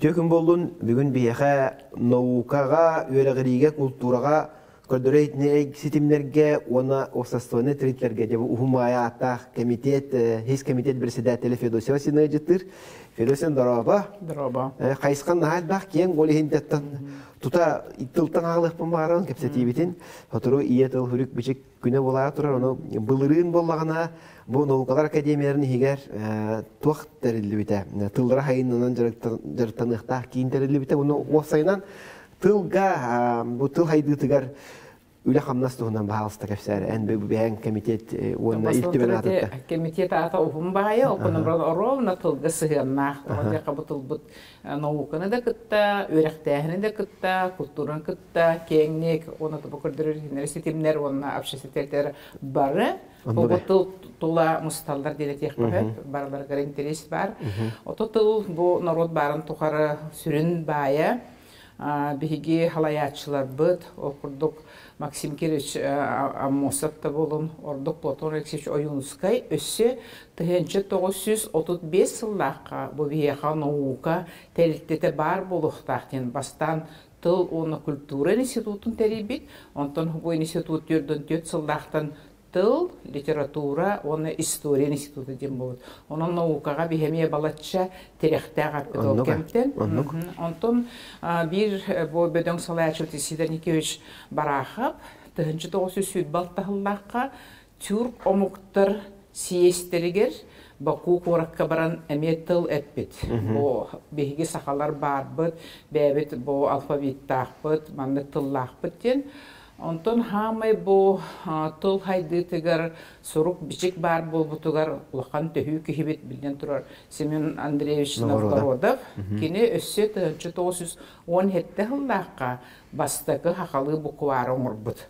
Үтүө күн буоллун. Бүгүн биһиэхэ наукаҕа, үөрэҕириигэ, култуураҕа, көрдөрөр ситимнэргэ уонна уопсастыбаннай тэрилтэлэргэ дьэ бу уһун баайа ааттаах кэмитиэт, хис кэмитиэт председателэ Федосия Васильевна ыалдьыттыыр. Федосия, дорообо. Дорообо. Хайысхан наһаа элбэх киэҥ, ол иһин тута тылтан аҕалыахпын баҕарабын кэпсэтиибитин. Сотору ийэ тыл хүрүк-бичик күнэ буолаа турар, ону былырыын буоллаҕына бу наукалар академияларын иһигэр туох тэриллибитэ, тыллара хайынынан дьарыктаныахтаах киин тэриллибитэ. Уну уопсайынан тылга, бу тыл хайдыытыгар үлэ-хамнас туһунан баһаалыста кэпсээр. Эн бэйэҥ комитет уонна Ил Түмэн аатыттан. Комитет аата уһун баайа, оконобран ровно тылга сыһыаннаах. Тоҕо бу тылбыт науканы да кытта, үөрэхтээһини да кытта, култуураны кытта киэҥник уонна тобу көрдөрөр ситимнэр уонна общественниктэр бары бу тыл тула мусталлар диэн этиэххэ сөп, барыларыгар интерес бар. Ото тыл бу норуот баарын тухары сүрүн баайа. Биһиги халайааччыларбыт, ол курдук Максим Кирович Аммосов да буолун, ордук Платон Алексеевич Ойуунускай өссө 1935 сыллаахха бу биһиэхэ наука тэрилтэтэ баар буолуохтаах диэн бастаан тыл уонна культура институтун тэрийбит. Онтон бу институт 44 сыллаахтан тыл, литература уонна история института диэн буолбут. Онон наукаҕа биһи эмиэ балачча тирэхтээх аппыт ол кэмтэн. Онтон биир бу бөдөҥ салайааччы Сидор Никитич Барахов 1926 сыллаахха тюрк омуктар сийиэстэригэр Баку куоракка баран эмиэ тыл эппит. Бу биһиги сахалар баарбыт, бэйэбит бу алфавиттаахпыт, маннык тыллаахпыт диэн. Онтон хаамай бу тыл хайдыытыгар сурук-бичик баар буолбутугар улахан төһүү киһибит биллэн турар Семен Андреевич Новгородов. Кини өссө 1917 сыллаахха бастакы хахалыы буквары оҥорбут.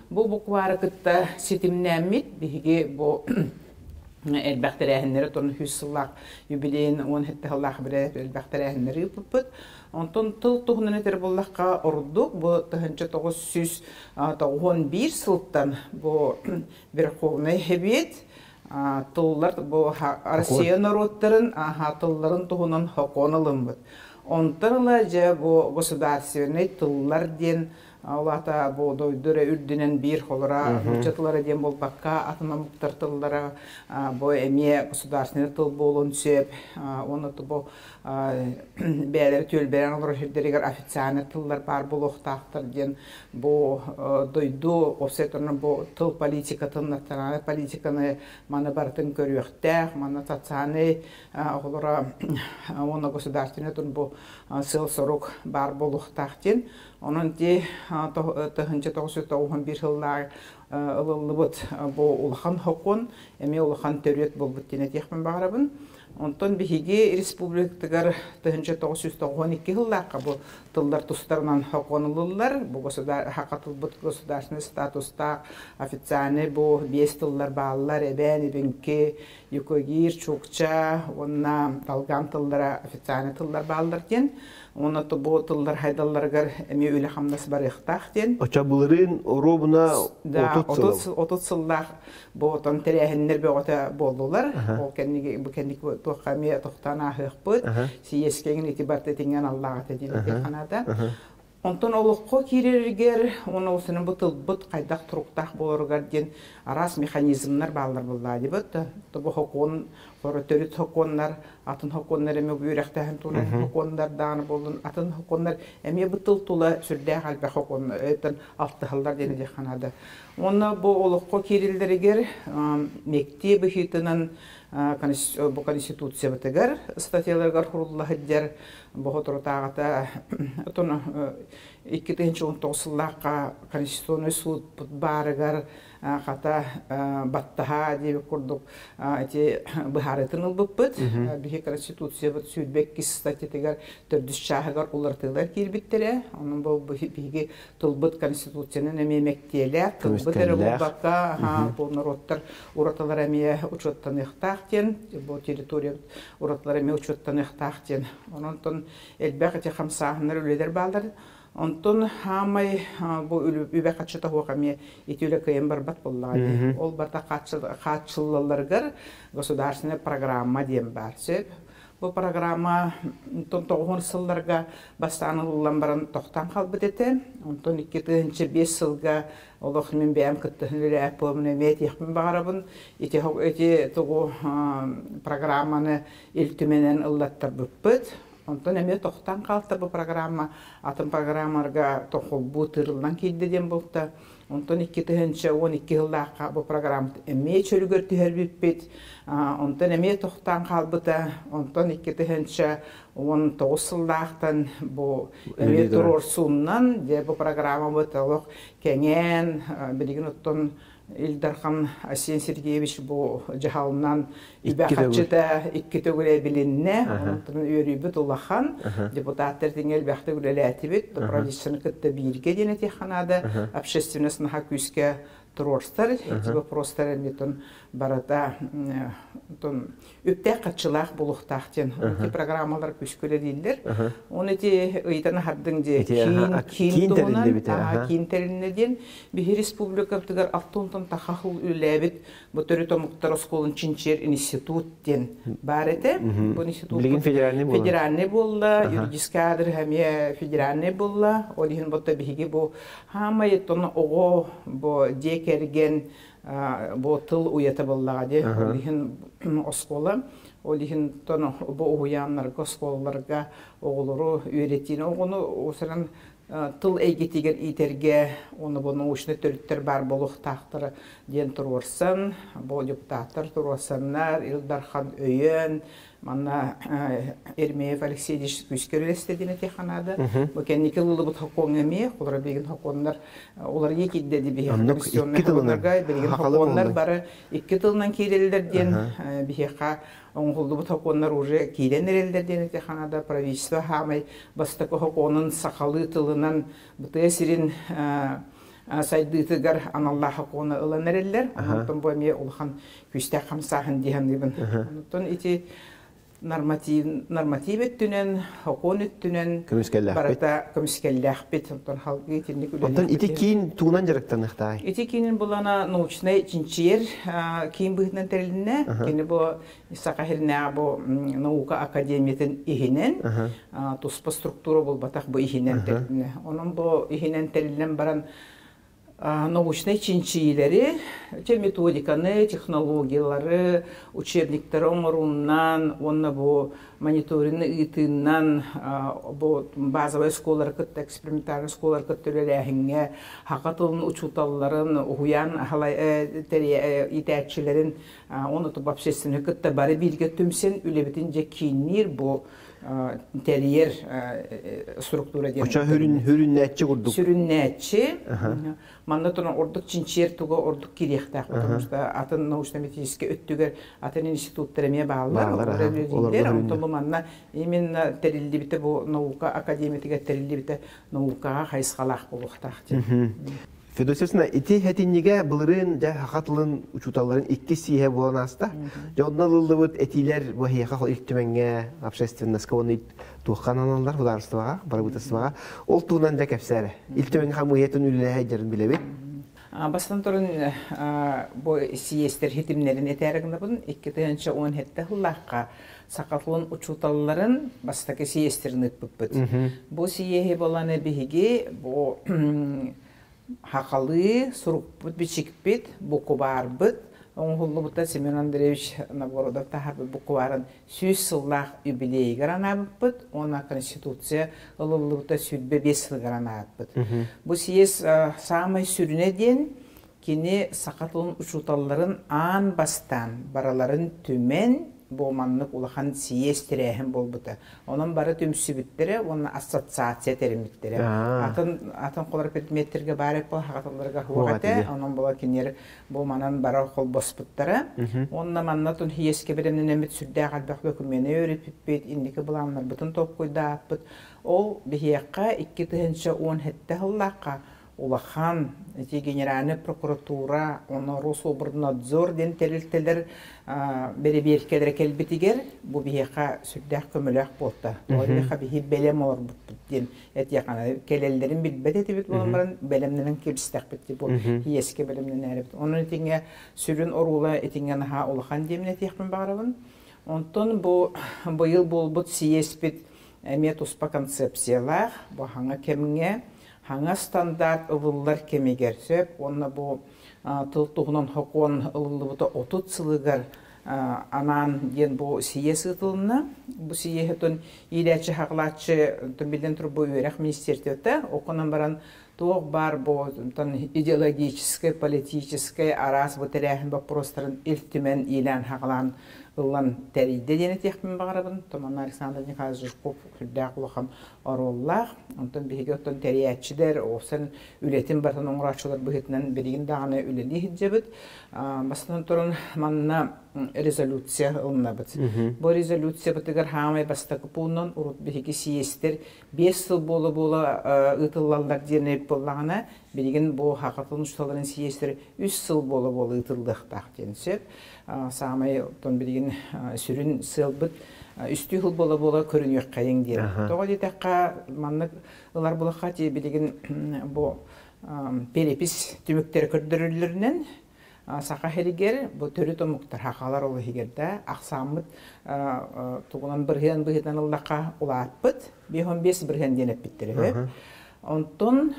Бу буквары кытта ситимнээммит биһиги бу элбэх тэрээһиннэри тон 100 сыллаах юбилейын 17 сыллаах элбэх тэрээһиннэри ыыппыппыт. Онтон тыл туһунан этэр буоллахха ордук бу 1991 сылтан бу Верховный Сэбиэт тыллар бу Россия норуоттарын тылларын туһунан сокуон ылыммыт. Онтон ыла дьэ бу государственный тыллар диэн ол аата бу дойду эрэ үрдүнэн биир холора нуучча тыллара диэн буолбакка атын омуктар тыллара бу эмиэ государственный тыл буолуон сөп уонна бу бэйэлэрэ түөлбэлээн олорор сирдэригэр официальный тыллар баар буолуохтаахтар диэн бу дойду уопсай бу тыл политикатын, национальнай политиканы маны барытын көрүөхтээх, манна социальный оҕолоро уонна государственный бу сыал-сорук баар буолуохтаах диэн. Онон ти 1991 сыллаах ылыллыбыт бу улахан сокуон эмиэ улахан төрүөт буолбут диэн этиэхпин баҕарабын. Онтон биһиги республикатыгар 1992 сыллаахха бу тыллар тустарынан сокуон ылыллар. Бу хакатылбыт государственный статустаах официальный бу биэс тыллар бааллар. Эбээн, Ибинки, Юкагир, Чукча уонна Долган тыллара официальный тыллар бааллар диэн. Уонна бу тыллар хайдалларыгар эмиэ үлэ-хамнас барыахтаах диэн. Оччо былырыын оруобуна 30 сыл. 30 сыллаах Бу отон тэрээһиннэр бөҕөтө буоллулар. Ол кэнниги бу кэнники туохха эмиэ тохтоон ааһыахпыт. Сийиэскэҥин ити барыта итиҥҥэн аллааҕыта диэн ханаата. Онтон олоххо киирэригэр уонна ол бу тылбыт хайдах туруктаах буоларыгар диэн араас механизмнар бааллар буоллаа дибит. Бу сокуон, төрүт сокуоннар, атын сокуоннар эмиэ үөрэхтээһин туһунан сокуоннар даҕаны буоллун, атын сокуоннар эмиэ бу тыл тула сүрдээх элбэх сокуон алтыһаллар диэн диэххэ наада. Уонна бу олоххо киириллэригэр мэктиэ быһыытынан бу Конституциябытыгар статьяларыгар сурулла сылдьар боһоторутааҕыта отон 2019 сыллаахха Конституционнай суут баарыгар хата баттаһа диэбит курдук ити быһаарыытын ылбыппыт. Биһи Конституциябыт 22 статьятыгар төрдүс чааһыгар уларытыылар киирбиттэрэ. Онон бу биһиги тылбыт конституциянан эмиэ мэктиэлээх, тылбыт эрэ буолбакка, бу норуоттар уратылара эмиэ учуоттаныахтаах диэн, бу территория уратылара эмиэ учуоттаныахтаах диэн. Онон элбэх ити хамсааһыннар үлэлэр бааллар. Онтон хаамай бу үбэ хаччыта суох эмиэ ити үлэ кыайан барбат буоллаҕа дии. Ол барыта хааччыллалларыгар государственная программа диэн баар сөп. Бу программа тоҕуһун сылларга бастаан ылыллан баран тохтоон хаалбыт этэ. Онтон 2005 сылга олох мин бэйэм кыттыһан үлэлээт буоламмын эмиэ этиэхпин баҕарабын. Ити, ити тугу программаны Ил Түмэнэн ыллаттарбыппыт. Онтон эмиэ тохтоон хаалта бу программа атын программаларга тохолбуу тыырыллан киирдэ диэн буолта. Онтон 2012 сыллаахха бу программа эмиэ чөлүгэр түһэрбиппит. Онтон эмиэ тохтоон хаалбыта. Онтон 2019 сыллаахтан бу эмиэ туруорсууннан дьэ бу программабыт олох кэҥээн билигин оттон Ил Дархан Айсен Сергеевич бу дьаһалынан үбэ харчыта икки төгүл эбилиннэ. Онтон үөрүүбүт улахан. Депутаттар тиҥэ элбэхтик үлэлээтибит. Правительствоны кытта бииргэ диэн этиэххэ наада. Общественность наһаа күүскэ туруорсар. Эти вопростар эмиэ барыта үптээх хаччылаах булуохтаах диэн ити программалар күүскэ үлэлииллэр. Оны ити ыйтан аһардыҥ дии киин киин туһунан киин тэрилиннэ диэн биһи республикабытыгар алтонтон таха хыл үлэлээбит бу төрүт омуктар оскуолун чинчийэр институт диэн баар этэ. Бу институт федеральный буолла. Федеральный буолла, юридический адрес эмиэ федеральный буолла. Ол иһин бутта биһиги бу хаамай тон оҕо бу дьиэ кэргэн бу тыл уйата буоллаҕа дии. Ол иһин оскуола, ол иһин тон бу уһуйааннарга, оскуолаларга оҕолору үөрэтиини, оҕону усаран тыл эйгэтигэр иитэргэ уонна бу научнай төрүттэр баар буолуохтаахтара диэн туруорсан, бу депутаттар туруорсаннар, Ил Дархан өйөөн, Манна Ермеев Алексеевич күүскэ үлэлэстэ диэн этиэххэ наада. Бу кэнники ылыллыбыт хокуоҥҥа эмиэ, холоро билигин хокуоннар уларыйыы киирдэ дии биһиэхэ конституционнай хокуоннарга билигин хокуоннар бары икки тылынан киирэллэр диэн биһиэхэ оҥоһуллубут хокуоннар уже киирэн эрэллэр диэн этиэххэ наада. Правительство хаамай бастакы хокуонун сахалыы тылынан бытыа сирин сайдыытыгар аналлаах хокуону ылан эрэллэр. Онтон бу эмиэ улахан күүстээх хамсааһын дии саныыбын. Онтон ити норматив, норматив өттүнэн, хокуон өттүнэн барыта көмүскэллээхпит. Онтон халгыы итинник Онтон ити киин тугунан дьарыктаныахтаай? Ити киинин булана научнай чинчийэр киин быһыытынан тэрилиннэ. Кини бу Саха сиринээҕи бу наука академиятын иһинэн туспа структура буолбатах бу иһинэн тэрилиннэ. Онон бу иһинэн тэриллэн баран научнай чинчийиилэри, методиканы, технологиялары, учебниктары оҥоруунан уонна бу мониторины ыытыынан бу базовай оскуолалары кытта экспериментальнай оскуолалары кытта үлэлээһиҥҥэ саха тылын учууталларын, уһуйаан иитээччилэрин Оны туп общественный кытта бары бииргэ түмсэн үлэбитин дьэ киинниир бу тэрийэр структура диэн. Очо хүрүннээччи курдук. Сүрүннээччи. Манна туран ордук чинчийэр туга ордук кириэхтээх, потому что атын научно-методический өттүгэр атын институттар эмиэ бааллар. Онтон бу манна именно тэриллибитэ бу наука академиятыгар тэриллибитэ наукаҕа хайысхалаах буолуохтаах диэн. Федосьевна, ити этиннигэ былырыын дьэ саха тылын учууталларын иккис сииһэ буолан ааста. Дьэ онно ылыллыбыт этиилэр бу эһиэхэ Ил Түмэҥҥэ, общественноска уонна туохха ананаллар судаарыстыбаҕа, бырабыыталыстыбаҕа. Ол туһунан дьэ кэпсээ эрэ. Ил Түмэҥҥэ хамыыһыйатын үлэлэһэ дьарын билэбит. Бастан туран бу сийиэстэр хитимнэрин этээри гынабын. 2017 сыллаахха саха тылын учууталларын бастакы сийиэстэрин ыыппыппыт. Бу сийиэһи буолан биһиги бу хахалыы сурукпут-бичикпит, букубаарбыт оҥоһуллубута Семен Андреевич Новгородов таһаарбыт букубаарын 100 сыллаах юбилейыгар анаабыппыт уонна Конституция ылыллыбыта 25 сылыгар анаабыппыт. Бу съезд саамай сүрүнэ диэн кини саха тылын учууталларын аан бастаан барыларын түмэн бу маннык улахан сийиэс тэрээһин буолбута. Онон бары түмсүбүттэрэ уонна ассоциация тэриммиттэрэ. Атын атын холор предметтэргэ баар эппил хахаталларга хуох этэ. Онон була кинилэр бу манан бара холбоспуттара. Уонна манна тун хиэскэ бэлэмнэнэммит сүрдээх элбэх докумены өрүппүппүт, инники былааннарбытын толкуйдааппыт. Ол биһиэхэ 2017 сыллаахха улахан ити Генеральнай прокуратура, онно Рособорнадзор диэн тэрилтэлэр бэрэбиэркэлэрэ кэлбитигэр бу биһиэхэ сүрдээх көмөлөөх буолта. Тоҕо диэххэ биһи бэлэм олорбуппут диэн этиэххэ кэлэллэрин билбэт этибит буолан баран бэлэмнэнэн кэбистэхпит бу иэскэ бэлэмнэнээрибит. Онон итиҥҥэ сүрүн оруола итиҥҥэ наһаа улахан диэмин этиэхпин баҕарабын. Онтон бу быйыл буолбут сийиэспит эмиэ туспа концепциялаах, бу хаҥа кэмҥэ хаҥа стандарт ылыллар кэмигэр сөп уонна бу тыл туһунан сокуон ылыллыбыта 30 сылыгар анаан диэн бу сийиэс ыытылынна. Бу сийиэһи иилээччи хаҕылааччы биллэн турар бу үөрэх министерствота оконон баран туох баар бу идеологическай, политическай араас бу тэрээһин боппуруостарын Ил Түмэн иилээн хаҕалаан ылан тэрийдэ диэн этиэхпин баҕарабын. Томана Александр Николаевич Жирков сүрдээх улахан оруоллаах. Онтон биһиги оттон тэрийээччилэр, уопсан үлэтин барытын оҥорооччулар быһыытынан билигин даҕаны үлэлии сылдьабыт. Бастатан туран манна резолюция ылынабыт. Бу резолюциябытыгар хаамай бастакы пуунан урут биһиги сийиэстэр 5 сыл буола-буола ыытыллаллар диэн эбит буоллаҕына, билигин бу хахатын учууталларын сийиэстэр 3 сыл буола-буола ыытыллыахтаах диэн сөп. Саамай оттон билигин сүрүн сыалбыт үстүү сыл буола-буола көрүнүөххэйиҥ диэн. Тоҕо диэтэххэ, маннык ылар булахха билигин бу перепись түмүктэрэ көрдөрүллэринэн саха сиригэр бу төрүт омуктар хахалар ол иһигэр да ахсааммыт тугунан бырыһыан быһыытынан ыллахха улааппыт 5,5% диэн эппиттэр үһү. Онтон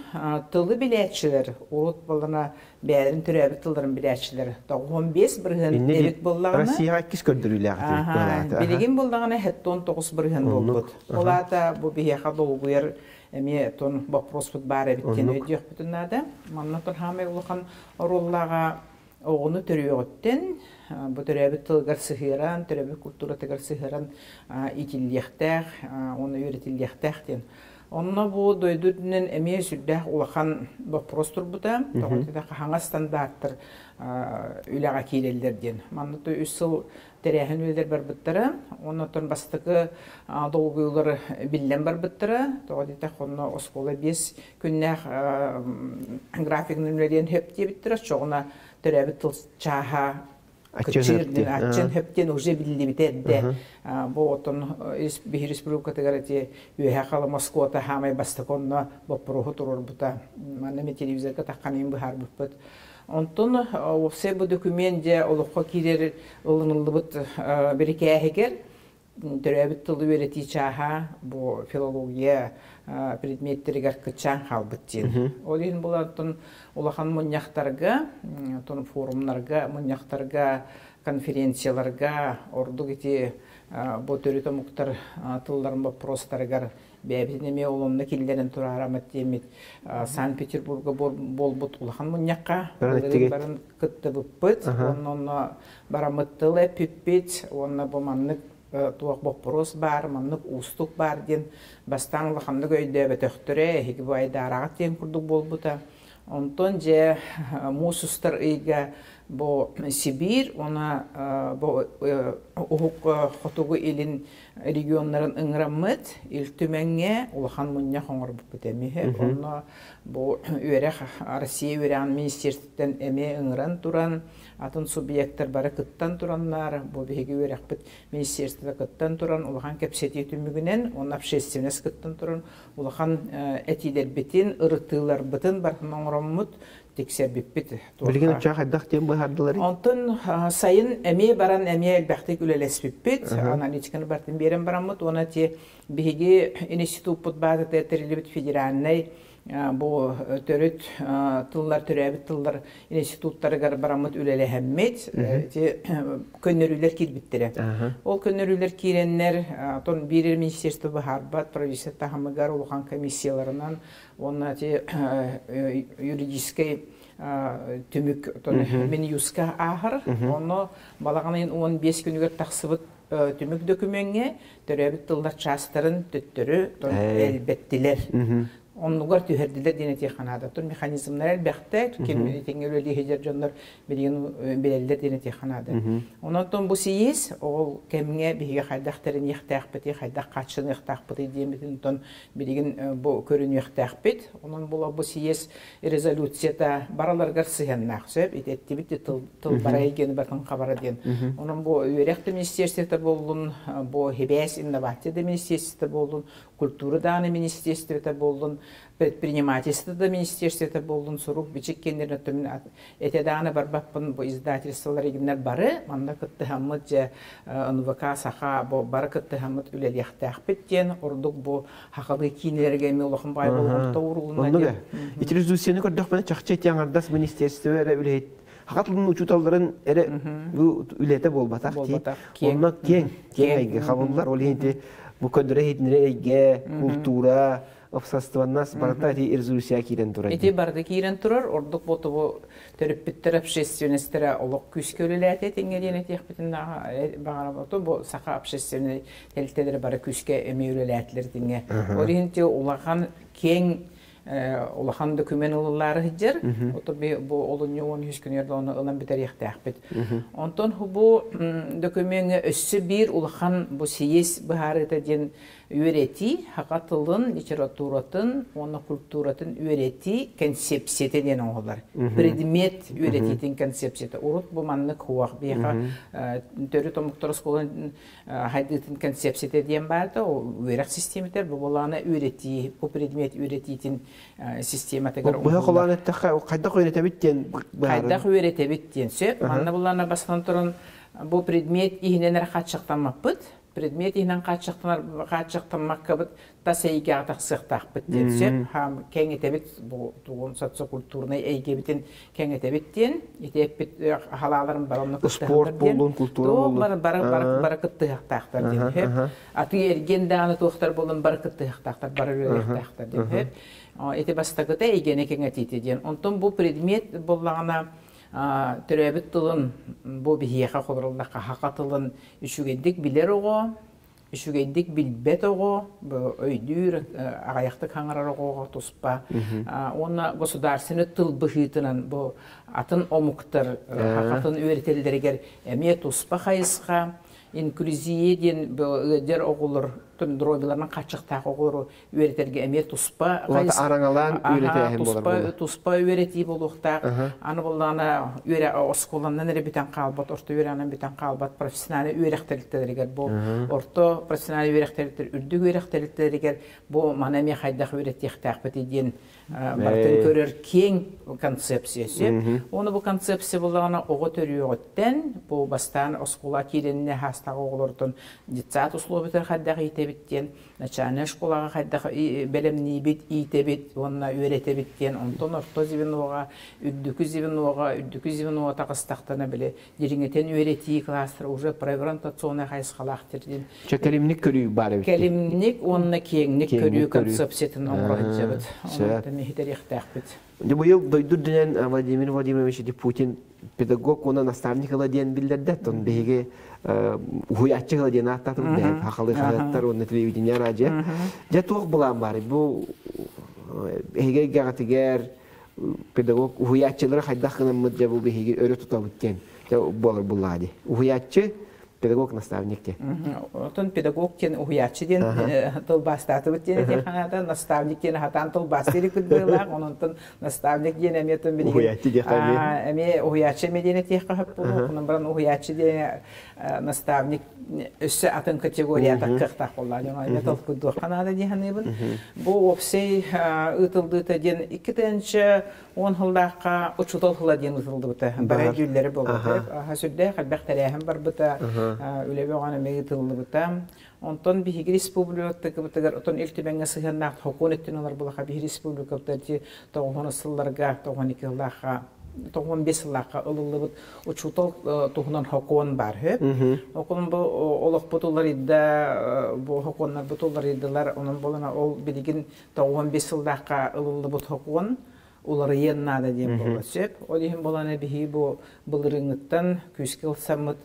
тылы билээччилэр урут буоллана бэйэлэрин төрөөбүт тылларын билээччилэр 95% эбит буоллаҕына Россияҕа иккис көрдөрүүлээх билигин буоллаҕына 79% буолбут. Ол аата бу биһиэхэ долгуйар эмиэ тон боппуруоспут баар эбит диэн өйдүөхпүтүн наада. Манна тон хаамай улахан оруоллааҕа оҕону төрүөҕүттэн бу төрөөбүт тылыгар сыһыаран, төрөөбүт культуратыгар сыһыаран иитиллиэхтээх, уонна үөрэтиллиэхтээх диэн. Онно бу дойду үрдүнэн эмиэ сүрдээх улахан боппуруос турбута. Тоҕо диэтэххэ хаҥас стандарттар үлэҕэ киирэллэр диэн. Манна үс сыл тэрээһин үлэлэр барбыттара. Оннотон бастакы долгуйуулар биллэн барбыттара. Тоҕо диэтэххэ, онно оскуола 5 күннээх графигынан үлэлиэн сөп диэбиттэрэ. Оччоҕуна төрөөбүт тыл чааһа аччыыр хөп диэн уже биллибитэ эрдэ. Бу отон биһир республикатыгар эти үөһэ хала Москвата хаамай бастакы онно боппуруоһу туруорбута. Манна ми телевизорга тахханын быһаарбыппыт. Онтон уопсай бу документ дьэ олоххо киирэр ылыныллыбыт бирикээһигэр төрөөбүт тылы үөрэтии чааһа бу филология предметтэригэр кыччаан хаалбыт диэн. Ол иһин булантан улахан мунньахтарга, форумнарга, мунньахтарга, конференцияларга ордук ити бу төрүт омуктар тылларын боппуруостарыгар бэйэбитин эмиэ ол онно киллэрэн тураараммыт диэммит Санкт-Петербурга буолбут улахан мунньахха баран кыттыбыппыт. Онно бараммыт тыл эппиппит уонна бу маннык туох боппуруос баар, маннык уустук баар диэн бастаан улаханнык өйдөөбөтөхтөрө, эһиги бу айдаараҕыт диэн курдук буолбута. Онтон дьэ муус устар ыйга бу Сибиир уонна бу уһук хотугу илин регионнарын ыҥыраммыт Ил Түмэҥҥэ улахан мунньах оҥорбуппут эмиэ. Онно бу үөрэх Россия үөрэҕин министерствоттан эмиэ ыҥыран туран, атын субъектар бары кыттан тураннар, бу биһиги үөрэхпит министерство кыттан туран улахан кэпсэтии түмүгүнэн, уонна общественность кыттан туран улахан этиилэрбитин, ырытыыларбытын барытын оҥороммут тиксэрбиппит. Билигин оччоҕо хайдах диэн быһаардылар? Онтон сайын эмиэ баран эмиэ элбэхтик үлэлэспиппит. Аналитиканы барытын биэрэн бараммыт. Уонна ти биһиги институппут баазата тэриллибит федеральнай бу төрүт тыллар, төрөөбүт тыллар институттарыгар бараммыт үлэлэһэммит. Ити көннөрүүлэр киирбиттэрэ. Ол көннөрүүлэр киирэннэр, тон биир министерство быһаарбат, правительство таһымыгар улахан комиссияларынан уонна ити юридическай түмүк Минюска ааһар. Онно балаҕан ыйын 15 күнүгэр тахсыбыт түмүк дөкүмүөҥҥэ төрөөбүт тыллар чаастарын төттөрү элбэттилэр. Оннугар түһэрдилэр диэн этиэххэ наада. Тон механизмнар элбэхтэ, ким итиҥҥэ үлэлии сылдьар дьоннор билигин билэллэр диэн этиэххэ наада. Онон бу сийиэс ол кэмҥэ биһиги хайдах тэриниэхтээхпитий, хайдах хааччыныахтаахпытый диэммитин онтон билигин бу көрүнүөхтээхпит. Онон була бу сийиэс резолюцията бараларыгар сыһыаннаах сөп. Итеттибит тыл, тыл бара эйгени батын хабара диэн. Онон бу үөрэх да министерствота буоллун, бу хибээс инновация да министерствота буоллун, культура дааны министерствота буоллун, Предпринимательство да министерствота буоллун, сурук бичик киэннэрин өттүмүн этэ даҕаны барбаппын, бу издательстволар игиннэр бары манна кыттыһаммыт дьэ НВК Саха бу бары кыттыһаммыт үлэлиэхтээхпит диэн ордук бу хахалыы киинэлэргэ эмиэ улахан баай болҕомто уурулунна диэн. Ити резолюцияны көрдөхпүнэ чахчы ити аҥардас министерство эрэ үлэһит Хата тылын учууталларын эрэ бу үлэтэ буолбатах дии. Онно киэҥ, киэҥ эйгэ хабыллар. Ол иһин ити бу көндөрө иһитиннэрэр эйгэ, култуура, общественность барыта ити резолюция киирэн турар. Ити барыта киирэн турар. Ордук бу тобу төрөппүттэр общественностара олох күүскэ үлэлээтэ этиҥҥэ диэн этиэхпитин баҕарабыт. Бу саха общественнай тэрилтэлэрэ бары күүскэ эмиэ үлэлээтилэр итиҥҥэ. Ол иһин ити улахан киэҥ улахан документ ылыллаары сылдьар. Ото бу олунньу 13 күнүгэр да ону ылан бүтэриэхтээхпит. Онтон бу докумеҥҥа өссө биир улахан бу сийиэс быһаарыыта диэн үөрэтии, саха тылын, литературатын уонна культуратын үөрэтии концепцията диэн оҥоһуллар. Предмет үөрэтиитин концепцията. Урут бу маннык хуах биһиэхэ төрүт омуктар оскуолатын хайдыытын концепцията диэн баарда, ол үөрэх систиэмэтэ бу буолаана үөрэтии, бу предмет үөрэтиитин систематыгар Быһа холоон эттэххэ, хайдах үөрэтэбит диэн хайдах үөрэтэбит диэн сөп. Манна булаана бастан туран бу предмет иһинэн эрэ хааччахтаммаппыт. Предмет иһинэн хааччахтанар хааччахтаммаккабыт тас эйгэҕэ тахсыахтаахпыт диэн сөп. Кэҥэтэбит бу тугун социокультурнай эйгэбитин кэҥэтэбит диэн ити эппит халааларын бары онно спорт буоллун, культура буоллун. Бары бары бары бары кыттыһыахтаахтар диэн сөп. Атыы эргиэн даҕаны туохтар буоллун бары кыттыһыахтаахтар, бары үлэлиэхтээхтэр диэн сөп. Ити бастакыта эйгэни кэҥэтиитэ диэн. Онтон бу предмет буоллаҕына төрөөбүт тылын бу биһиэхэ холоруллахха саха тылын үчүгэйдик билэр оҕо, үчүгэйдик билбэт оҕо, өйдүүр, аҕыйахтык хаҥарар оҕоҕо туспа. Уонна государственный тыл быһыытынан бу атын омуктар сахатын үөрэтэллэригэр эмиэ туспа хайысха. Инклюзия диэн ыалдьар оҕолор дробиларынан хааччахтаах оҕолору үөрэтэргэ эмиэ туспа араҥалаан үөрэтээһин туспа туспа үөрэтии буолуохтаах. Аны буоллаҕына үөрэ оскуоланан эрэ бүтэн хаалбат, орто үөрэҕинэн бүтэн хаалбат профессиональнай үөрэх тэрилтэлэригэр бу орто профессиональнай үөрэх тэрилтэлэр үрдүк үөрэх тэрилтэлэригэр бу маны эмиэ хайдах үөрэтиэхтээхпитий диэн барытын көрөр киэҥ концепция сөп. Оны бу концепция буоллаҕына оҕо төрүөҕүттэн бу бастаан оскуола киирэннэ хаастаах оҕолортон детсад условиятын хайдах иитэбит диэн начальнай школаҕа хайдах бэлэмниибит, иитэбит уонна үөрэтэбит диэн, онтон орто звеноҕа, үрдүкү звеноҕа, үрдүкү звеноҕа таҕыстахтана били дириҥэтэн үөрэтии класстара уже профориентационнай хайысхалаах диэн. Чэ кэлимник көрүү баар эбит. Кэлимник уонна киэҥник көрүү концепциятын оҥоро сылдьабыт. Онон иһитэриэхтээхпит. Дьэ быйыл дойду үрдүнэн Владимир Владимирович Путин педагог уонна наставник ыла диэн биллэрдэ. Оттон биһиги уһуйааччы ыла диэн ааттаатыбыт бэйэм хахалы хаһыаттар уонна телевидение радио. Дьэ туох былаан баар? Бу эһиги эйгэҕитигэр педагог уһуйааччылары хайдах гынаммыт дьэ бу биһиги өрө тутабыт диэн буолар буллаа дии. Уһуйааччы педагог-наставник диэн. Отон педагог диэн уһуйааччы диэн тылбаастаатыбыт диэн этиэххэ наставник диэн хатаан тылбаастыыр быһыылаах. Онон наставник диэн эмиэ тон билигин уһуйааччы диэххэ эмиэ эмиэ уһуйааччы эмиэ диэн этиэххэ сөп буолуо. Онон баран уһуйааччы диэн наставник өссө атын категорията кыахтаах буоллаа. Дьон эмиэ толкуйдуохха наада дии саныыбын. Бу уопсай ыытылдыыта диэн 2010 сыллаахха учуутал сыла диэн ыытыллыбыта. Бары дьүүллэри буолбута. Сүрдээх элбэх тэрээһин барбыта, үлэ бөҕөнө эмиэ ыытыллыбыта. Онтон биһиги республикабытыгар отон Ил Түмэҥҥэ сыһыаннаах хокуон өттүн ылар булаха биһиги республикабытыгар ити 90 сылларга, 92 сыллаахха 95 сыллаахха ылыллыбыт учуутал туһунан хокуон бар хөп. Окон бу олохпут уларыйда, бу хокуоннарбыт уларыйдылар, онон болана ол билигин 95 сыллаахха ылыллыбыт хокуон уларыйыан наада диэн буола сөп. Ол иһин буолан биһиги бу былырыыҥҥыттан күүскэ ылсаммыт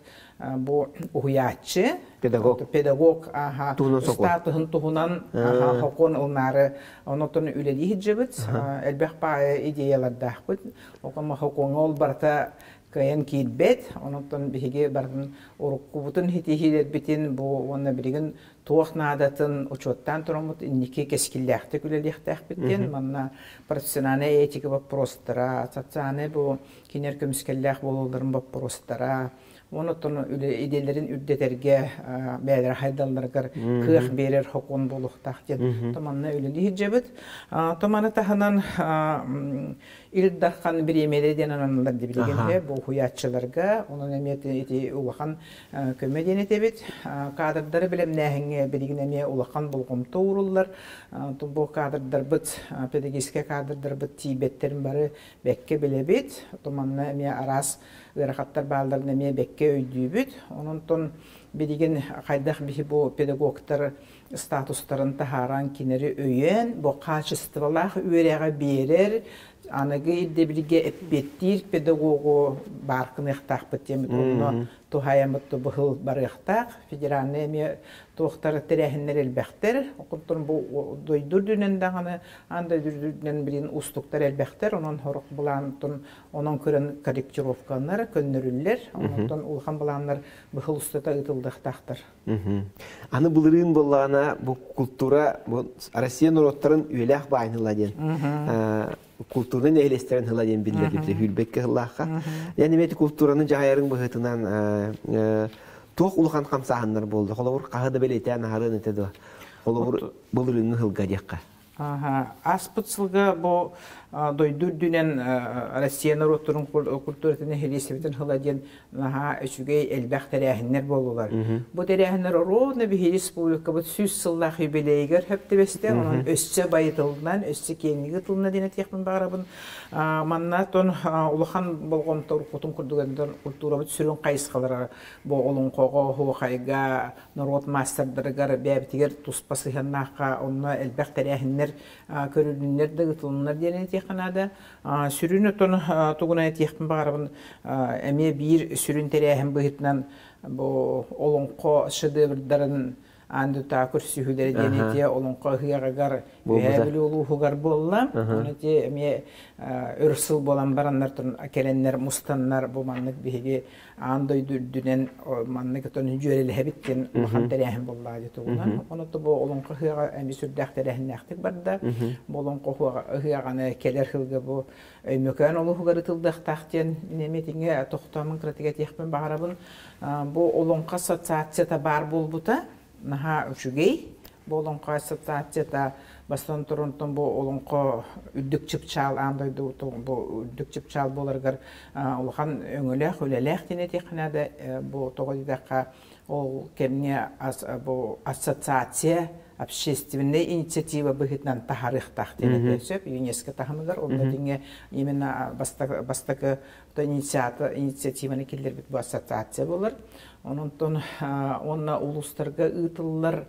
бу уһуйааччы педагог педагог аха статуһун туһунан хокуон ылнаары онотон үлэлии сылдьыбыт элбэх баайы идеялардаахпыт. Окомо хокуоҥа ол барыта кыайан киирбэт. Онотон биһиги барытын уруккубутун хитиһиилэрбитин бу уонна билигин туох наадатын учуоттаан тураммыт инники кэскиллээхтик үлэлиэхтээхпит диэн манна профессиональная этика боппуруостара, социальный бу кинилэр көмүскэллээх буолууларын боппуруостара, Онон үлэ идэлэрин үрдэтэргэ бэйэлэрэ хайдалларыгар кыах биэрэр сокуон буолуохтаах диэн томанна үлэлии сылдьабыт. Томаны таһынан Ил Дархан бириэмийэлэрэ диэн ананаллар билигин бу уһуйааччыларга, онон эмиэ ити улахан көмө диэн этэбит. Кадрдары бэлэмнээһиҥҥэ билигин эмиэ улахан болҕомто ууруллар. Бу кадрдарбыт, педагогическай кадрдарбыт тиийбэттэрин бары бэккэ билэбит. Манна эмиэ араас ыарахаттар баалларын эмиэ бэккэ өйдүүбүт. Онон билигин хайдах биһи бу педагогтар статустарын таһааран кинилэри өйөөн, бу хаачыстыбалаах үөрэҕи биэрэр, аныгы ирдэбилгэ эппиэттиир педагогу баар гыныахтаахпыт диэммит онно туһаайаммыт быһыл барыахтаах. Федеральнай эмиэ туохтар тэрээһиннэр элбэхтэр. Онтон бу дойду үрдүнэн даҕаны, аан дойду үрдүнэн билин уустуктар элбэхтэр. Онон сорох былаантан онон көрөн корректировкаланар, көннөрүллэр. Онтон улахан былааннар быһыл устата ыытыллыахтаахтар. Аны былырыын буоллаҕына бу култуура бу Россия норуоттарын үйэлээх баайын ыла диэн култуурнай нэһилиэстэрин ыла диэн биллэрбитэ сүүрбэккэ сыллаахха. Яни эти култуураны дьаһайарын быһыытынан туох улахан хамсааһыннар буолла? Холобур, хаһы да бэлиэтээн аһарыан этэ дуо? Холобур, былырыыҥҥы сылга диэххэ. Ааспыт сылга бу дойду үрдүнэн Россия норуоттарын культуратын нэһилиэстибэтин сыла диэн наһаа үчүгэй элбэх тэрээһиннэр буоллулар. Бу тэрээһиннэр ровно биһиги республикабыт 100 сыллаах юбилейыгар сөп түбэстэ, онон өссө байытылынан, өссө киэҥник ытылына диэн этиэхпин баҕарабын. Манна тон улахан болҕомто уруккутун курдук культурабыт сүрүн хайысхалара бу олоҥхоҕо, оһуохайга, норуот маастардарыгар бэйэбитигэр туспа сыһыаннаахха онно элбэх тэрээһиннэр көрүлүннэр да ыытылыннар диэн этиэххэ наада. Сүрүн отон тугунан этиэхпин баҕарабын эмиэ биир сүрүн тэрээһин быһыытынан бу олоҥхо шедеврдарын аан дойдутааҕы көрсүһүүлэрэ диэн этиэ олоҥхо ыһыаҕыгар Үөһээ Бүлүү улууһугар буолла. Ону ити эмиэ өр сыл буолан бараннар кэлэннэр мустаннар бу маннык биһиги аан дойду үрдүнэн маннык отон дьүөрэлэһэбит диэн улахан тэрээһин буоллаҕа дии тугунан. Онон бу олоҥхо ыһыаҕа эмиэ сүрдээх тэрээһиннээхтик барда. Бу олоҥхо ыһыаҕаны кэлэр сылга бу Өймөкөөн улууһугар ытыллыахтаах диэн эмиэ итингэ тохтоомун кыратык этиэхпин баҕарабын. Бу олоҥхо ассоциацията баар буолбута наһаа үчүгэй. Бу олоҥхо ассоциацията бастан турунтун бу олоҥхо үрдүк чыпчаал аан дойду бу үрдүк чыпчаал буоларыгар улахан өҥөлөөх үлэлээх диэн этиэххэ наада. Бу тоҕо диэтэххэ ол кэмҥэ бу ассоциация общественнай инициатива быһыытынан таһаарыахтаах диэн этиэн сөп ЮНЕСКО таһымыгар онно дьиҥэ именно бастакы инициативаны киллэрбит бу ассоциация буолар. Онон уонна улуустарга ыытыллар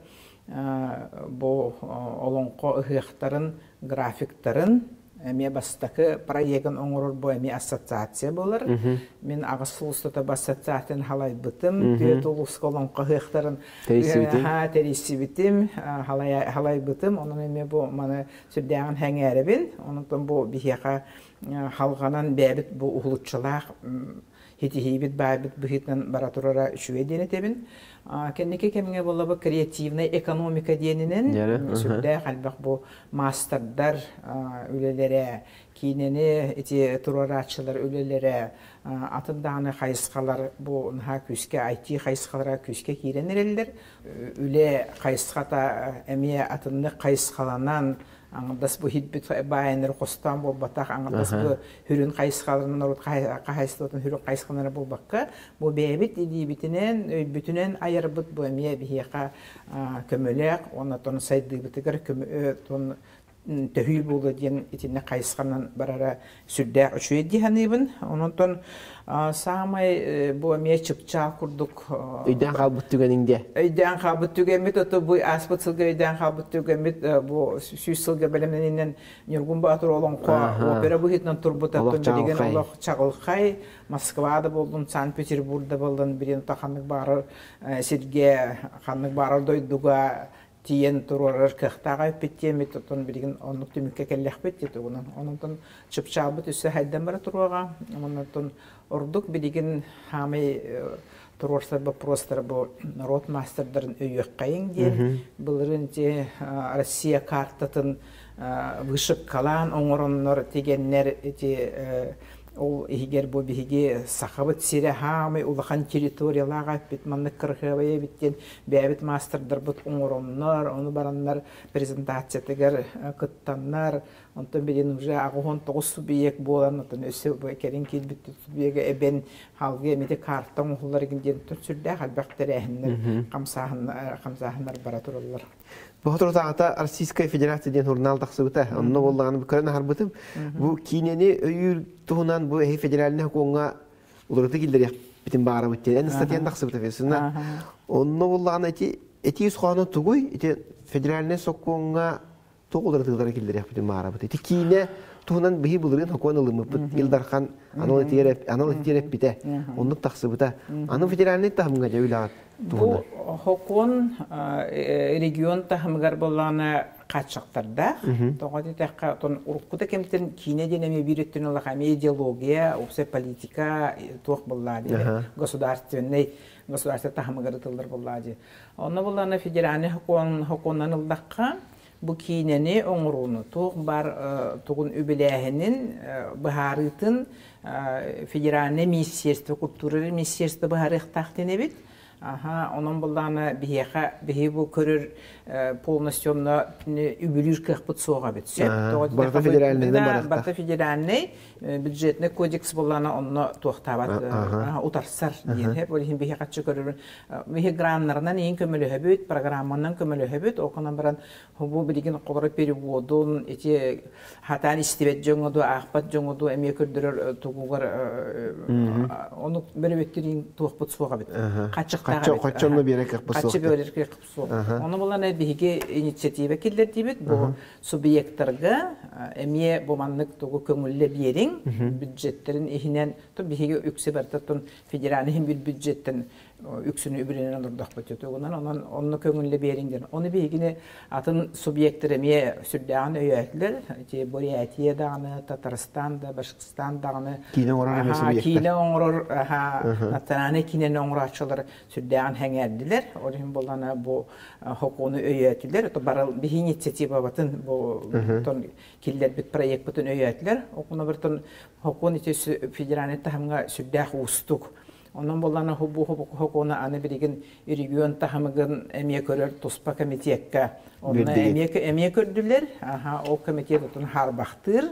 бу олоҥхо ыһыахтарын графиктарын эмиэ бастакы проегын оҥорор бу эмиэ ассоциация буолар. Мин аҕыс сыл устата бу ассоциацияны халайбытым. Түөрт улууска олоҥхо ыһыахтарын тэрийсибитим, халайбытым. Онон эмиэ бу маны сүрдээҕин сэҥээрэбин. Онон бу биһиэхэ халҕанан бэйэбит бу уһулуччулаах ситиһиибит баайбыт быһыытынан бара турара үчүгэй диэн этэбин. Кэнники кэмҥэ буолла креативнай экономика диэнинэн сүрдээх элбэх бу маастардар үлэлэрэ, киинэни ити туруорааччылар үлэлэрэ, атын даҕаны хайысхалар бу наһаа күүскэ IT хайысхалара күүскэ киирэн эрэллэр. Үлэ хайысхата эмиэ атыннык хайысхаланан аҥардас бу хитбит баайыннары хостоон буолбатах, аҥардас бу хүрүн хайысхаларын норуот хаһаайыстыбатын хүрүн хайысхалара буолбакка, бу бэйэбит илиибитинэн, өйбүтүнэн айарбыт бу эмиэ биһиэхэ көмөлөөх уонна тон сайдыыбытыгар көмө төһүү буолуо диэн итиннэ хайысханан барара сүрдээх үчүгэй дии саныыбын. Онон саамай бу эмиэ чыпчаал курдук өйдөөн хаалбыт түгэниҥ диэ. Өйдөөн хаалбыт түгэммит ото бу ааспыт сылга өйдөөн хаалбыт түгэммит бу 100 сылга бэлэмнэнинэн Ньургун Боотур олоҥхо опера быһыытынан турбута билигин олох чаҕылхай Москва да буоллун, Санкт-Петербург да буоллун билигин ханнык баҕарар сиргэ, ханнык баҕарар дойдуга тиийэн туруорар кыахтаах эппит диэммит, оттон билигин оннук түмүккэ кэллэхпит дии тугунан. Онон чыпчаалбыт өссө хайдан бара туруоҕа. Онон ордук билигин хаамай туруорсар боппуруостара бу норуот маастардарын өйүөххэйиҥ диэн былырыын ити Россия картатын вышивкалаан оҥороннор тигэннэр ити. Ол иһигэр бу биһиги Сахабыт сирэ хаамай улахан территориялаах эппит, маннык кырасыабай эбит диэн бэйэбит маастардарбыт оҥороннор, ону бараннар презентациятыгар кыттаннар, онтон билигин уже 89 субъект буолан, оттон өссө кэлин киирбит субъега эбэн халгы эмити карта оҥоһуллар диэн сүрдээх элбэх тэрээһиннэр, хамсааһыннар бара тураллар. Бу соторутааҕыта Российская Федерация диэн журнал тахсыбыта. Онно буоллаҕына көрөн аһарбытым. Бу киинэни өйүүр туһунан бу эһи федеральнай сокуоҥҥа уларыта киллэриэхпитин баҕарабыт диэн эн статьян тахсыбыта фесына. Онно буоллаҕына ити этии ис хоһооно тугуй? Ити федеральнай сокуоҥҥа туох уларытыылары киллэриэхпитин баҕарабыт. Ити киинэ туһунан биһи былырыын сокуон ылыммыппыт. Ил Дархан анал этиэр анал этиэр эппитэ. Оннук тахсыбыта. Аны федеральнай таһымҥа дьэ үлэҕит Бу сокуон регион таһымыгар буоллаҕына хааччахтардаах. Тоҕо диэтэххэ, отон урукку да кэмтэн киинэ диэн эмиэ биир өттүн ыллахха эмиэ идеология, уопсай политика туох буоллаа диye государственный государство таһымыгар ытыллар буоллаа дии. Онно буоллаҕына федеральный сокуон сокуоннан ыллахха бу киинэни оҥорууну туох баар тугун үбүлээһинин быһаарыытын федеральное министерство культуры министерство быһаарыахтаах диэн эбит. Аха, онон буллаҕына биһиэхэ биһи бу көрөр полностью онно үбүлүүр кыахпыт суоҕа эбит. Сөп. Барыта федеральныйынан барыта федеральный бюджетный кодекс буллаҕына онно туохтаабат утарсар диэн. Ол иһин биһи хаччы көрөр биһи граннарынан иин көмөлөһөбүт, программанан көмөлөһөбүт, оконан баран бу билигин холоро переводун ити хатаан истибэт дьоҥо ду аахпат дьоҥо ду эмиэ көрдөрөр тугугар ону бөрөбөттүрин туохпут суох эбит хаччыктаах эбит хаччонно биэрэ кыахпыт суох хаччы биэрэр кыахпыт суох ону булан биһиги инициатива киллэрдибит бу субъекттарга эмиэ бу маннык тугу көҥүллэ биэриҥ бюджеттерин иһинэн то биһиги үксэ барытын федеральный иһин бюджеттен үксүнү үбүлэнэн олордохпут тугунан онон онно көҥүллэ биэриҥ диэн ону биһигини атын субъектар эмиэ сүрдээҕин өйөөтүлэр ити Бурятия даҕаны Татарстан да Башкортостан даҕаны киинэ оҥорор эмиэ субъектар киинэ оҥорор национальнай киинэни оҥорооччулар сүрдээҕин сэҥээрдилэр ол иһин буоллаҕына бу сокуону өйөөтүлэр барыл биһи инициативабытын бу киллэрбит проекпытын өйөөтүлэр окуна бартан сокуон ити федеральный таһымҥа сүрдээх уустук. Онон буоллаҕына бу сокуону аны билигин регион таһымыгын эмиэ көрөр туспа комитекка онно эмиэ эмиэ көрдүлэр. Аха, ол комитет отун хаарбахтыыр.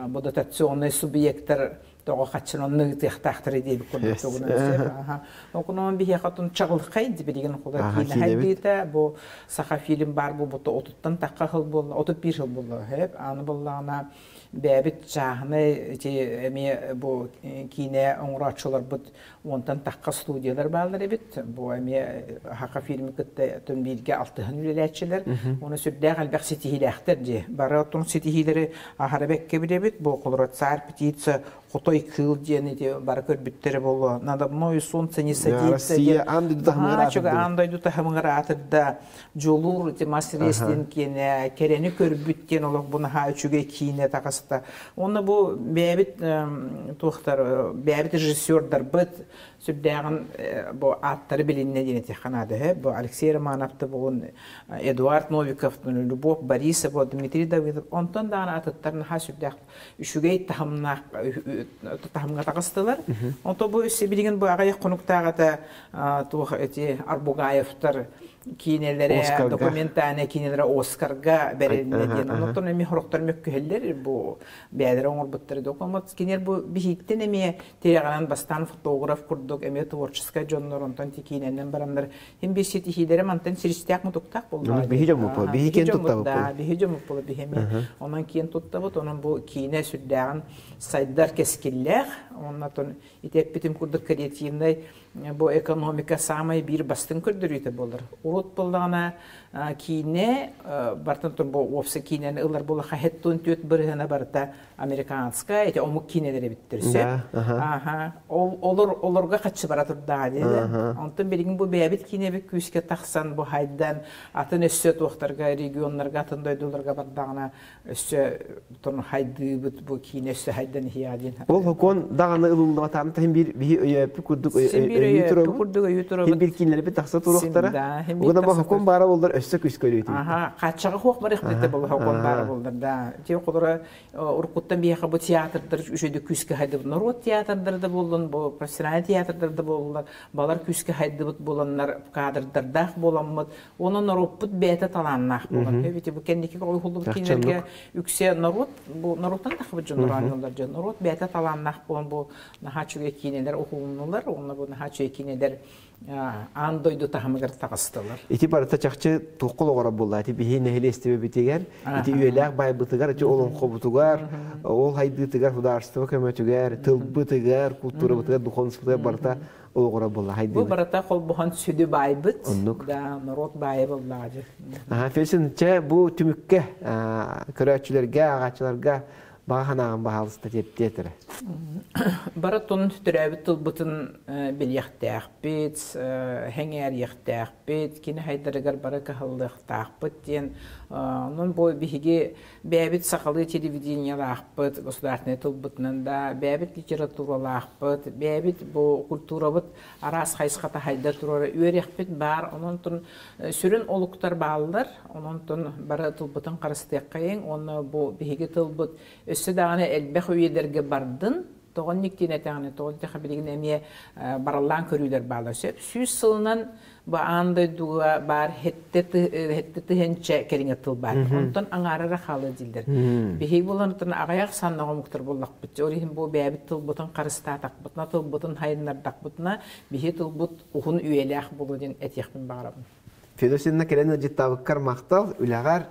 Бу дотационный субъектар тоҕо хаччын онно ыытыахтаахтар диэбит курдук тугунан сөп. Аха. Окунон биһиэхэ отун чаҕылхай билигин хула киинэ хайдыыта бу саха фильм бар бу буту отуттан тахха хыл буолла, 31 жыл буолла хөп. Аны буоллаҕына бэйэбит чааһынай ити эмиэ бу киинэ оҥорооччуларбыт уонтан тахха студиялар бааллар эбит. Бу эмиэ Хака фильмы кытта тон бииргэ алтыһан үлэлээччилэр. Уонна сүрдээх элбэх ситиһиилээхтэр дии. Бары оттон ситиһиилэри аһара бэккэ билэбит. Бу холоро царь птица хотой кыыл диэн ити бары көрбүттэрэ буолуо. Надо мною солнце не садится. Россия аан дойду таһымыгар аатырда. Аан дойду таһымыгар аатырда. Дьулуур ити мас рейстин киэнэ кэрэни көрбүт диэн олох бу наһаа үчүгэй киинэ таҕыста. Уонна бу бэйэбит туохтар бэйэбит режиссердарбыт сүрдээҕин бу ааттары билиннэ диэн этиэххэ наада. Бу Алексей Романовты бугун Эдуард Новиков, Любовь Борисова, Дмитрий Давыдов онтон даҕаны атыттар наһаа сүрдээх үчүгэй таһымнаах таһымҥа таҕыстылар. Онто бу билигин бу аҕыйах хонуктааҕыта туох эти Арбугаевтар киинэлэрэ, документальнай киинэлэрэ Оскарга бэрилиннэ диэн. Оннуктан эмиэ сорохтор мөккүһэллэр бу бэйэлэрэ оҥорбуттары документ. Кинилэр бу биһииттэн эмиэ тирэҕинэн бастаан фотограф курдук эмиэ творческай дьоннор онтон ти киинэнэн бараннар хин биир ситиһиилэрэ мантан сиристээх мутуктаах буолла. Биһи дьоммут буолла, биһи киэн туттабыт. Да, биһи дьоммут буолла, биһи эмиэ. Онон киэн туттабыт, онон бу киинэ сүрдээҕин сайдар кэскиллээх. Оннотон ити эппитим курдук креативнай бу экономика саамай биир бастыҥ көрдөрүүтэ буолар. Урут буоллаҕына киинэ бартан бу уопсай киинэни ылар буоллахха 74 бырыһына барыта американскай эти омук киинэлэр эбиттэр сөп. Аха. Ол олор олорго хаччы бара турдаҕа диye. Онтон билигин бу бэйэбит киинэбит күүскэ тахсан бу хайдан атын өссө туохтарга регионнарга атын дойдуларга бардаҕына өссө тон хайдыыбыт бу киинэ өссө хайдан иһиэҕэ диэн. Ол хокуон даҕаны ылыллыбатаҕын таһын биир биһи өйөөппүт курдук Син биир биир Өйүү өйөөппүт турабыт. курдук өйүү Хин турабыт. бир кинилербит тахса Син туруохтара. да, хин биир Угуна бу тахса хокун тур. баара боллар өссө күс көрүүтүбүт. Аха, хааччаҕа хуох барыах битэ була хокон баара боллар да. Те холора уруккуттан биһиэхэ бу театрдар үчүгэй күүскэ хайдыбыт. Норуот театрдары да буоллун, бу профессиональный театрдар да буоллулар, балар күүскэ хайдыбыт буоланнар, кадрдардаах буоламмыт, Онон норуоппут бэйэтэ талааннаах буолан. Эбити бу кэнники ойуллубут кинилэргэ үксэ норуот бу норуоттан тахыбыт дьон оонньууллар дьон. Норуот бэйэтэ талааннаах буолан бу наһаа үчүгэй киинэлэр уһулуннулар, уонна бу наһаа үчүгэй киинэлэр аан дойду таһымыгар таҕыстылар. Ити барыта чахчы туохха олоҕоро буолла? Ити биһи нэһилиэстибэбитигэр, ити үйэлээх байбытыгар, ити олоҥхобутугар, ол хайдыытыгар, судаарыстыба көмөтүгэр, тылбытыгар, култуурабытыгар, духовностьбытыгар барыта олоҕура буолла Бу хайдыбыт. барыта холбоһон сүдү баайбыт, Оннук. да норуот баайа буоллаҕа дьэ. Аха, Фельсин, чэ бу түмүккэ көрөөччүлэргэ, ааҕааччыларга баҕа санааҕын баһаалыста тиэртиэтэрэ. Барытын төрөөбүт тылбытын билиэхтээхпит, сэҥээриэхтээхпит, кини хайдарыгар бары кыһаллыахтаахпыт диэн. Онон бу биһиги бэйэбит сахалыы телевидениелаахпыт, государственнай тылбытынан да, бэйэбит литературалаахпыт, бэйэбит бу культурабыт араас хайысхата хайда турара үөрэхпит баар. Онон сүрүн олуктар бааллар. Онон бары тылбытын харыстыаххайыҥ уонна бу биһиги тылбыт өссө даҕаны элбэх үйэлэргэ бардын. Тоҕо инник этэҕинэ, тоҕо диэтэххэ билигин эмиэ бараллаан көрүүлэр бааллар. Сөп 100 сылынан бу аан дойдуга баар хэттэ тыһынча кэриҥэ тыл баар. Онтон аҥаарара хаалыа дииллэр. Биһиги буолан аҕыйах саннаҕа омуктар буоллахпыт. Ол иһин бу бэйэбит тылбытын харыстаатахпытына, тылбытын хайыннардахпытына, биһи тылбыт уһун үйэлээх буолуо диэн этиэхпин баҕарабын. Федосинна кэлэн ыалдьыттаабыккар махтал, үлэҕэр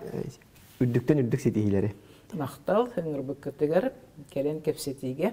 үрдүктэн үрдүк ситиһиилэри. Махтал, ыҥырбыккытыгар кэлэн кэпсэтиигэ.